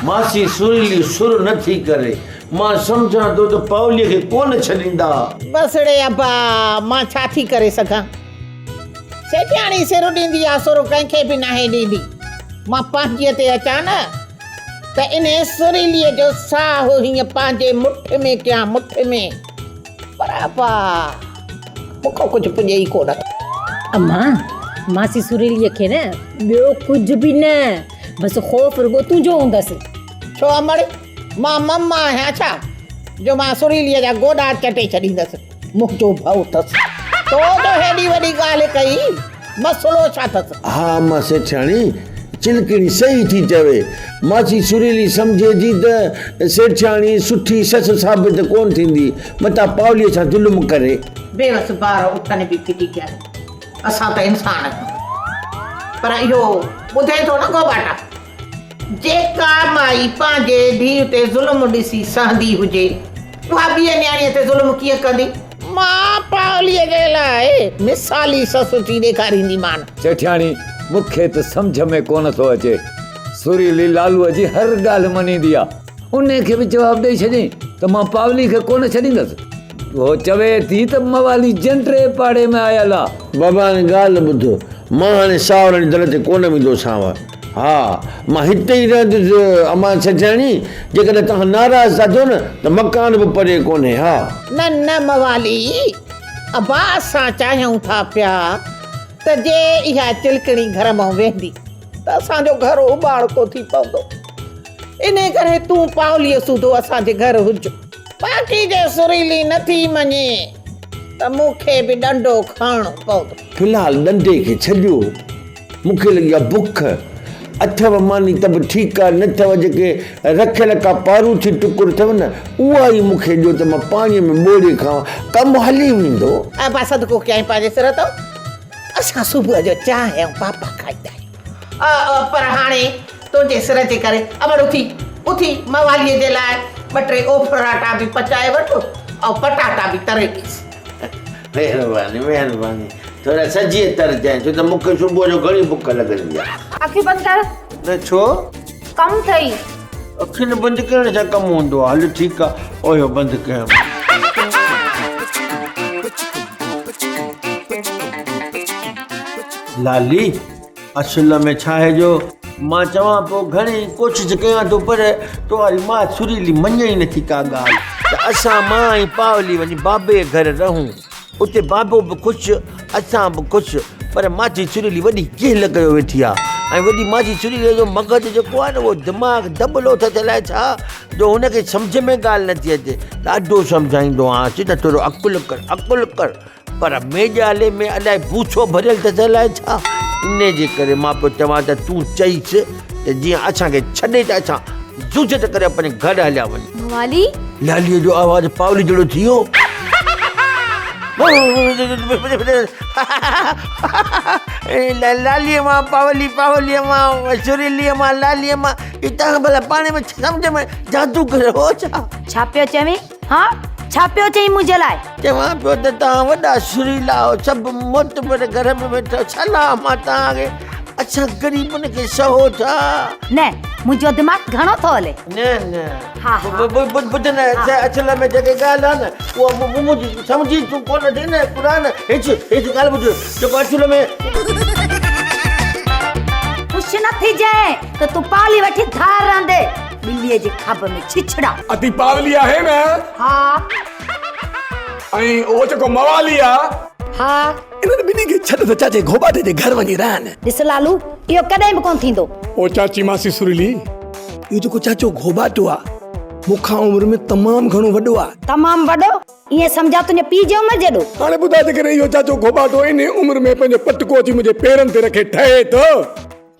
ماسي سريلي سر نه ٿي ڪري. مان سمجهان ٿو ته پاوليء کي ڪونه ڇڏيندا. بس ڙي ابا، مان ڇا ٿي ڪري سگهان. سيٺياڻي سر ڏيندي آ، سر ڪنهن کي به ناهي ڏيندي. مان پنهنجيء تي اچان نه ته انهيء سريليء جو ساهه هيئن پنهنجي مٺ ۾ ڪيان، مٺ ۾. پر ابا، مون کان ڪجهه پڄي ئي ڪونه ٿو. امان، ماسي سريليء کي نه ٻيو ڪجهه به نه، بس خوف رڳو تنهنجو هوندس. ڇو امڙ، مان مم آهيان ڇا، جو مان سريليء جا گوڏا چٽي ڇڏيندس. منهنجو ڀؤ اٿس. تو جو هيڏي وڏي ڳالهه ڪئي، مسئلو ڇا اٿس؟ ها اما سيٺياڻي، چلڪڻي صحيح ٿي چوي. ماسي سريلي سمجهي ٿي ته سيٺياڻي سٺي سس ثابت ڪونه ٿيندي، متان پاوليء سان ظلم ڪري. بيوس بار اٺن به ڦٽي ڪيا. اسان ته انسان آهيون. پر اهو ٻڌين ٿو نه گوباٽا! جيڪا مائي پنهنجي ڌيء تي ظلم ڏسي سهندي هجي، اها ٻيء نياڻيء تي ظلم ڪيئن ڪندي؟ مان پاوليء جي لاء مثالي سس ٿي ڏيکارينديمان. سيٺياڻي، مون کي ته سمجهه ۾ ڪونه ٿو اچي. سريلي لالوء جي هر ڳالهه مڃيندي آ. انهيء کي به جواب ڏئي ڇڏيائين ته مان پاولي کي ڪونه ڇڏيندس. هو چوي ٿي ته موالي جنڊ ري پاڙي ۾ آيل آ. بابا هاڻي ڳالهه ٻڌ، مان هاڻي ساهورن جي در تي ڪونه ويندوسانو. ها، مان هتي ئي رهندس امان سيٺياڻي، جيڪڏهن توهان ناراض ٿا ٿيو نه ته مڪان به پري ڪونهي، ها. نه نه موالي، ابا اسان چاهيون ٿا پيا ته جي اها چلڪڻي گهر مان ويندي ته اسان جو گهر اٻاڻڪو ٿي پوندو، انهي ڪري تون پاوليء سوڌو اسان جي گهر هج. باقي جي سريلي نه ٿي مڃي ته مون کي به ڏنڊو کڻڻو پوندو. في الحال ڏنڊي کي ڇڏيو. مون کي لڳي آ بک. اٿئو ماني ته به ٺيڪ آ، نه اٿئو جيڪي رکيل ڪا پاروٿي ٽڪر اٿئو نه، اها ئي مون کي ڏيو ته مان پاڻيء ۾ ٻوڙي کاوان، ڪم هلي ويندو. ابا صدقو ڪيائين پنهنجي سر تان، اسان صبح جو چانهه ۽ پاپا کائيندا آهيون. پر هاڻي تنهنجي سر جي ڪري امڙ اٿي، اٿي مواليء جي لاء ٻه ٽي اوڦراٽا به پچائي وٺ ۽ پٽاٽا به تري ڏيس. مهرباني مهرباني ٿورا سجيء ترجانء ڇو ته مون کي صبح جو گهڻي بک لڳندي آهي. اکيون بند ڪر. نه ڇو؟ ڪم اٿئي. اکين بند ڪرڻ سان ڪم هوندو آهي. هل ٺيڪ آهي اهو بند ڪيم. لالي اصل ۾ ڇا آهي جو مان چوان پيو گهڻي ڪوشش ڪيان ٿو پر تو واري ماء سريلي مڃي ئي نٿي ڪا ڳالهه ته اسان مان ۽ پاولي وڃي بابي جي گهر رهون اتي بابو به خوش اسان به خوش پر ماڇي سريلي وڏي ڪهل ڪيو ويٺي آ ۽ وڏي ماڇي سريلي جو مغز جيڪو آهي نه اهو دماغ دٻلو اٿس الائي ڇا جو هن کي سمجهه ۾ ڳالهه نٿي اچي ڏاڍو سمجهائيندو آهيانس ته ٿورو عقل ڪر عقل ڪر پر ميڄالي ۾ الائي بوڇو ڀريل اٿس الائي ڇا، انهي جي ڪري مان پيو چوان ته تون چئيس ته جيئن اسان کي ڇڏي ته اسان زوزت ڪري پنهنجي گهر هليا وڃون. موالي! لاليء جو آواز پاولي جهڙو ٿي ويو. لاليء مان پاولي، پاوليء مان سريليء مان لاليء مان، هي توهان ڀلا پاڻ ۾ سمجهه ۾ جادو ڪريو هو ڇا؟ ڇا پيو چوين؟ ها ڇا پيو چئين منهنجي لاء؟ چوان پيو ته توهان وڏا سريلا آهيو، سڀ معتبر گهر ۾ ويٺا آهيو، ڇا لاء مان توهان کي اسان غريبن کي سهو ٿا؟ نه منهنجو دماغ گهڻو ٿو هلي. نه نه ها ها ٻڌ ٻڌ نه اصل ۾ جيڪي ڳالهه آهي نه اها منهنجي سمجهي تون ڪونه ٿي نه قرآن هيچ هيچ ڳالهه ٻڌ جيڪو اصل ۾. خوش نه ٿجانء ته تون پالي وٺي ڌار رهندين. ٻليء جي کاٻ ۾ ڇڇڙا. ادي پاولي آهي نه؟ ها. ۽ اهو جيڪو موالي آ؟ ها. انهن ٻنهي کي ڇڏ ته چاچي گهوٻاٽي جي گهر وڃي رهن. ڏس لالو، اهو ڪڏهن به ڪونه ٿيندو. او چاچي ماسي سريلي، اهو جيڪو چاچو گهوٻاٽو آ، مون کان عمر ۾ تمام گهڻو وڏو آ. تمام وڏو؟ ائين سمجهان تنهنجي پيء جي عمر جيڏو. هاڻي ٻڌاء جيڪڏهن اهو چاچو گهوٻاٽو انهي عمر ۾ پنهنجو پٽڪو اچي منهنجي پيرن تي رکي ٺهي ٿو.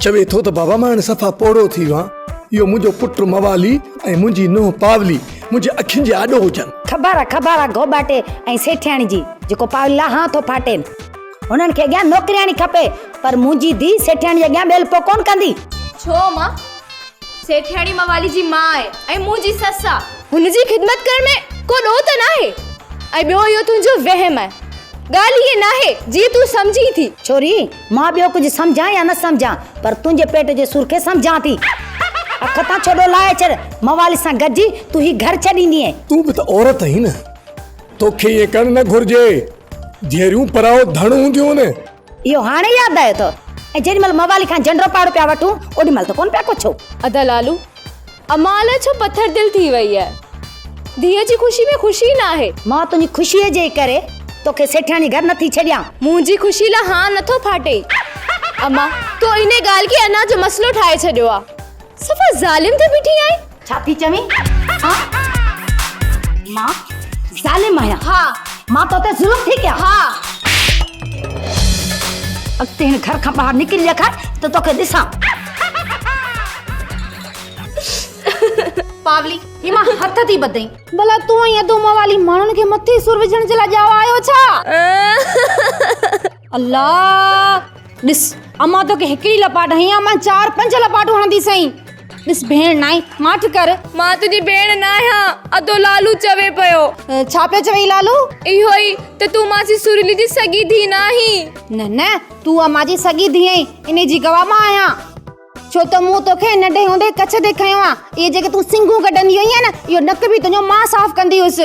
چوي ٿو ته بابا مان هاڻي صفا پوڙهو ٿي ويو آهيان، اهو منهنجو پٽ موالي ۽ منهنجي نونهن پاولي منهنجي اکين جي آڏو هجن. خبر آ خبر آ گهوٻاٽي ۽ سيٺياڻي جي، جيڪو پاولي لاء هانء ٿو ڦاٽين. هنن کي اڳيان نوڪرياڻي کپي، پر منهنجي ڌيء سيٺياڻي جي اڳيان ٻيلپو ڪونه ڪندي. ڇو امان؟ سيٺياڻي موالي جي ماء آهي ۽ منهنجي سس آ. هن جي خدمت ڪرڻ ۾ ڪو ڏوهه ته ناهي ۽ ٻيو اهو تنهنجو وهم آهي. ڳالهه ائين ناهي جيئن تون سمجهين ٿي. ڇوري، مان ٻيو ڪجهه سمجهان يا نه سمجهان، پر تنهنجي پيٽ جي سور کي سمجهان ٿي. اک تان ڇوڏو لاهي ڇڏ، موالي سان گڏجي تون هي گهر ڇڏيندينء. تون به ته عورت آهين نه، توکي ائين ڪرڻ نه گهرجي. ڌيئريون پرائو ڌڻ هونديون آهن. اهو هاڻي ياد آيو اٿو؟ ۽ جيڏي مهل موالي کان جنڊو پاڙو پيا وٺون، اوڏي مهل ته ڪونه پيا ڪڇو. ادا لالو، امان الائي ڇو پٿر دل ٿي وئي آهي. ڌيء جي خوشي ۾ خوش ئي ناهي. مان تنهنجي خوشيء جي ڪري توکي سيٺياڻي گهر نٿي ڇڏيان. منهنجي خوشي لاء هانء نٿو ڦاٽي. امان، تو انهيء ڳالهه کي انا جو مسئلو ٺاهي ڇڏيو آ. صفا ظالم ٿي بيٺي آهين. ڇا ٿي چوين؟ ها؟ مان ظالم آهيان؟ ها. مان تو تي ظلم ٿي ڪيان؟ ها. اڳتي هن گهر کان ٻاهر نڪري ڏيکار ته توکي ڏسان. پاولي، هي مان هٿ ٿي ٻڌئين. ڀلا تون ۽ ادو موالي ماڻهن کي مٿي سر وجهڻ جي لاء ڄاوا آهيو ڇا؟ الله! ڏس، امان توکي هڪڙي لپاٽ هنئي آ، مان چار پنج لپاٽون هڻنديسئين. ڏس ڀيڻ ناهي، ماٺ ڪر. مان تنهنجي ڀيڻ ناهيان، ادو لالو چوي پيو. ڇا پيو چوين لالو؟ اهو ئي ته تون ماسي سريلي جي سڳي ڌيء ناهين. نه نه، تون امان جي سڳي ڌيء آهين، انهي جي گواهه مان آهيان. ڇو ته مون توکي ننڍي هوندي ڪڇ تي کنيو آ. اهي جيڪي تون سنگهون ڪڍندي هئينء نه، اهو نڪ به تنهنجو مان صاف ڪندي هيس.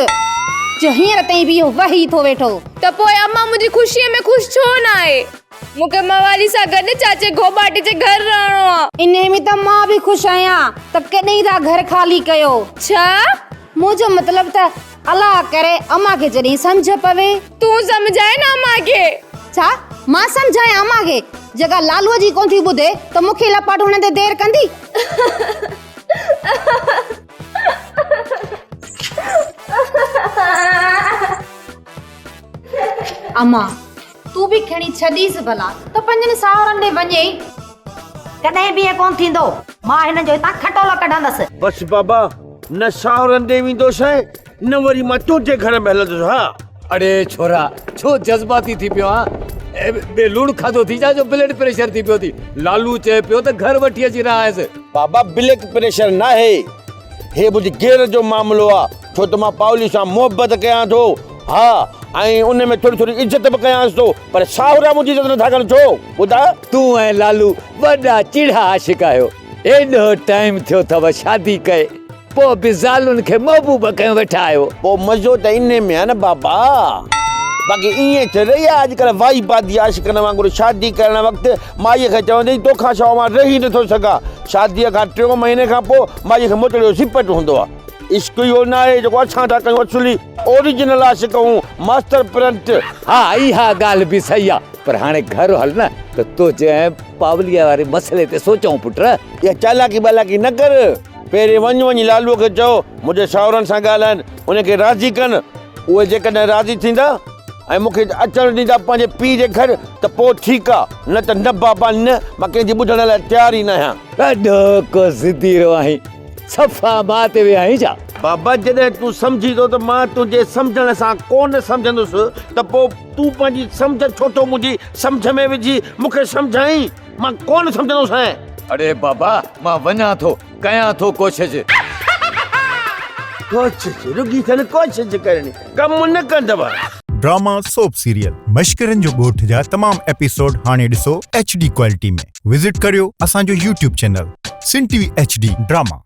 جو هينئر تائين به اهو وهي ٿو ويٺو. ته پوء امان منهنجي خوشيء ۾ خوش ڇو ناهي؟ مون کي موالي سان گڏ چاچي گهوٻاٽي جي گهر رهڻو آ. انهيء ۾ ته مان به خوش آهيان ته ڪڏهن ٿا گهر خالي ڪيو. ڇا؟ منهنجو مطلب ته الله ڪري امان کي جڏهن سمجهه پوي. تون سمجهائي نه امان کي. ڇا؟ مان سمجهايان امان کي؟ جيڪا لالوء جي ڪونه ٿي ٻڌي ته مون کي لپاٽ هڻندي دير ڪندي؟ امان، تون به کڻي ڇڏيس ڀلا ته پنهنجن ساهرن ڏي وڃي. ڪڏهن به ائين ڪونه ٿيندو. مان هنن جو هتان کٽولو ڪڍندس. بس بابا، نه ساهرن ڏي ويندوسين، نه وري مان تنهنجي گهر ۾ هلندس ها. اڙي ڇورا ڇو جذباتي ٿي پيو آن بي لوڻ کاڌو ٿي ڇا جو بلڊ پريشر ٿي پيو ٿي لالو چئي پيو ته گهر وٺي اچي رهائيس. بابا بلڊ پريشر ناهي هي منهنجي غير جو معاملو آ ڇو ته مان پاولي سان محبت ڪيان ٿو ها ۽ ان ۾ ٿوري ٿوري عزت به ڪيانس ٿو پر ساهرا منهنجي عزت نٿا ڪن ڇو ٻڌاء. تون ۽ لالو وڏا چڙها عاشق آهيو ايڏو ٽائيم ٿيو اٿو شادي ڪئي. پوء به زالن کي محبوب ڪيون ويٺا آهيو. پوء مزو ته انهي ۾ آهي نه بابا. باقي ائين ٿي رهي آهي اڄڪلهه وائي بادي عاشقن وانگر شادي ڪرڻ وقت مائيء کي چوندي توکان سواء مان رهي نٿو سگهان. شاديء کان ٽيون مهيني کان پوء مائيء کي موچڙي جو سپٽ هوندو آهي. عشق اهو ناهي جيڪو اسان ٿا ڪيون اصلي اوريجنل عاشق هون ماستر پرنٽ. ها اها ڳالهه به صحيح آهي پر هاڻي گهر هل نه ته تنهنجي ۽ پاوليء واري مسئلي تي سوچون پٽ. اها چالاڪي ٻالاڪي نه ڪر. پهرين وڃ وڃي لالوء کي چئو منهنجي ساهرن سان ڳالهائن، انهن کي راضي ڪن. اهي جيڪڏهن راضي ٿيندا ۽ مون کي اچڻ ڏيندا پنهنجي پيء جي گهر ته پوء ٺيڪ آ، نه ته نه بابا نه، مان ڪنهن جي ٻڌڻ لاء تيار ئي ناهيان. ڏاڍو ڪو ضدي رهيو آهين، صفا مان تي ويو آهين ڇا؟ بابا جڏهن تون سمجهين ٿو ته مان تنهنجي سمجهڻ سان ڪونه سمجهندس ته پوء تون پنهنجي سمجهه ڇو ٿو منهنجي سمجهه ۾ وجهي مون کي سمجهائين؟ مان ڪونه سمجهندوسانء. اڙي بابا مان وڃان ٿو، ڪيان ٿو ڪوشش. ڪوشش، رڳي اٿن ڪوشش ڪرڻي، ڪم نه ڪندؤ. ڊراما سوپ سيريل مشڪرن جو ڳوٺ جا تمام ايپيسوڊ هاڻي ڏسو ايڇ ڊي ڪوالٽي ۾ وزٽ ڪريو اسان جو YouTube channel Sindh T V H D drama.